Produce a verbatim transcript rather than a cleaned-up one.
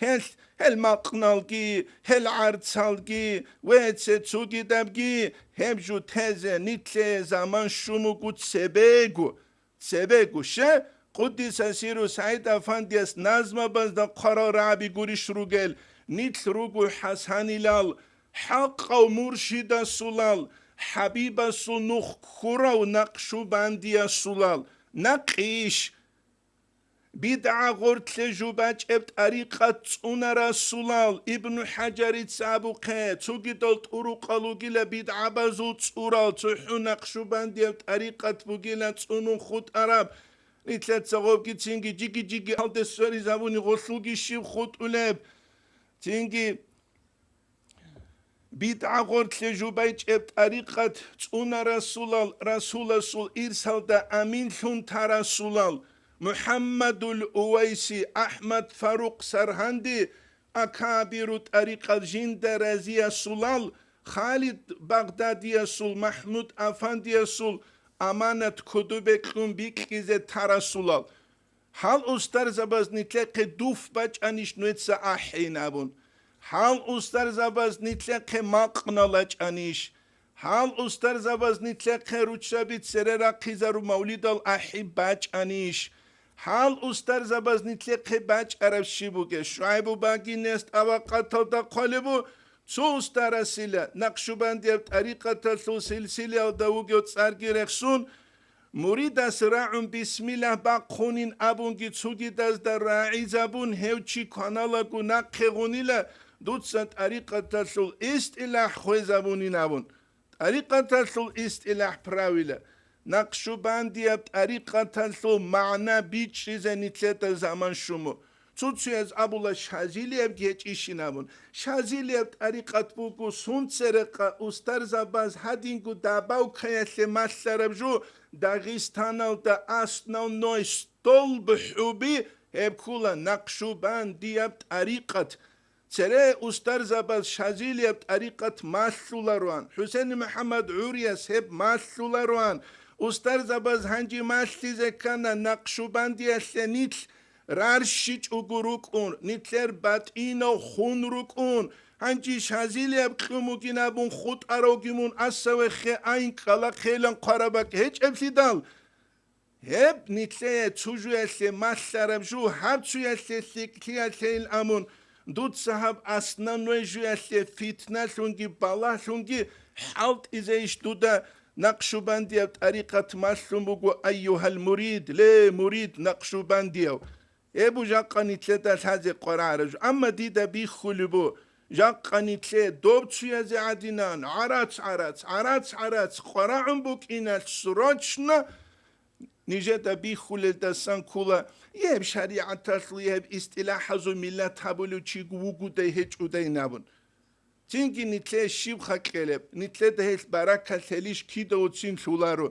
Гьел, гьел макъналги, гьел гӀарцалги, вецце цугидабги, гьеб жо тезе нилъее заман щун буго цебего, цебего. Ще, Къуддиса сирру СагӀид Афандияс назмабазда хъварал рагӀаби гурищ ругел, нилъ руго хӀасанилал, хӀакъав муршидасулал, ХӀабибасул нух ккурав Накъшубандиясулал, накъийищ? БидгӀа гъорлъе жубачӀеб тӀарикъат цӀунарасулал, Ибну ХӀажарица абухъе, цогидал тӀурукъал ругила бидгӀабазул цӀурал, цохӀо Накъшубандияб тӀарикъат бугила цӀунун хутӀараб. Нилъеца гъобгицинги жиги-жиги гьалде сверизабуни гъолъулги щиб хутӀулеб? Цинги БидгӀа гъорлъе жубайчӀеб тӀарикъат цӀунарасулал, Расуласул ирсалда аминлъун тарасулал, МухӀаммадул Увайси, АхӀмад Фарукъ Саргьанди, акабиру тӀарикъат жинда разиясулал, Халид Багъдадиясул, МахӀмуд Афандиясул аманат кодобе кьун бикьизе тарасулал. Гьал устарзабаз нилъехъе дуф бачӀанищ нужеца ахӀейин абун? Гьал устарзабаз нилъехъе макънал ачӀанищ? Гьал устарзабаз нилъехъе руччаби цере рахъизару мавлидал ахӀи бачӀанищ? Гьал устарзабаз нилъехъе бачӀараб щиб бугеб? ШугӀайбу Багинияс тӀабакъаталда хъвалебу, цо устарасила, Накъшубандияб тӀарикъаталъул силсилаялда вугев цӀарги рехсун, муридас рагӀун бисмиллагь бахъунин абунги цугидазда рагӀизабун, гьев чи кваналаго нахъе гъунила, дуца тӀарикъаталъул истилахӀ хвезабунин абун. ТӀарикъаталъул истилахӀ, правила, Накъшубандияб тӀарикъаталъул магӀна бичӀчӀизе нилъеда заман щун бу. Цо-цояз абула, Шазилиябги гьечӀищин абун. Шазилияб тӀарикъат буго сунцерекъа устарзабаз гьадинго дабавкаялъе малъараб жо, Дагъистаналда основной столб хӀуби гьеб ккула Накъшубандияб тӀарикъат. Цере устарзабаз Шазилияб тӀарикъат малъулароан, ХӀусен МухӀаммад ГӀурияс гьеб малъулароан, устарзабаз гьанже малъизе ккана Накъшубандиялъе нилъ рарщичӀого рукӀун, нилъер батӀинав хун рукӀун, гьанже Шазилияб кьун бугин абун хутӀаравги мун асавехъе айн ккала хъелан хъвараб бакӀ гьечӀеблъидал, гьеб нилъее цо жуялъе малъараб жо, гьаб цоялъе лъикӀлъиялъейин амун, дуца гьаб основной жуялъе фитналъунги балагьлъунги хӀалтӀизейищ дуда Накъшубандияб тӀарикъат малъун буго, айюгьал мурид, ле, мурид накъшубандияв! Гьеб бу жакъа нилъеда лъазе къварагӀараб жо. Амма дида бихьулеб бу, жакъа нилъе доб цуязе гӀадинан гӀарац-гӀарац, гӀарац-гӀарац къварагӀун букӀиналъ срочно нижеда бихьулелдасан ккула, гьеб шаригӀаталъул, гьеб истилахӀазул миллат гьабулев чи вугодай гьечӀодайин абун. Цинги нилъее щибха кьелеб, нилъеда гьелъ баракат лъелищ кида уцин лъуларо.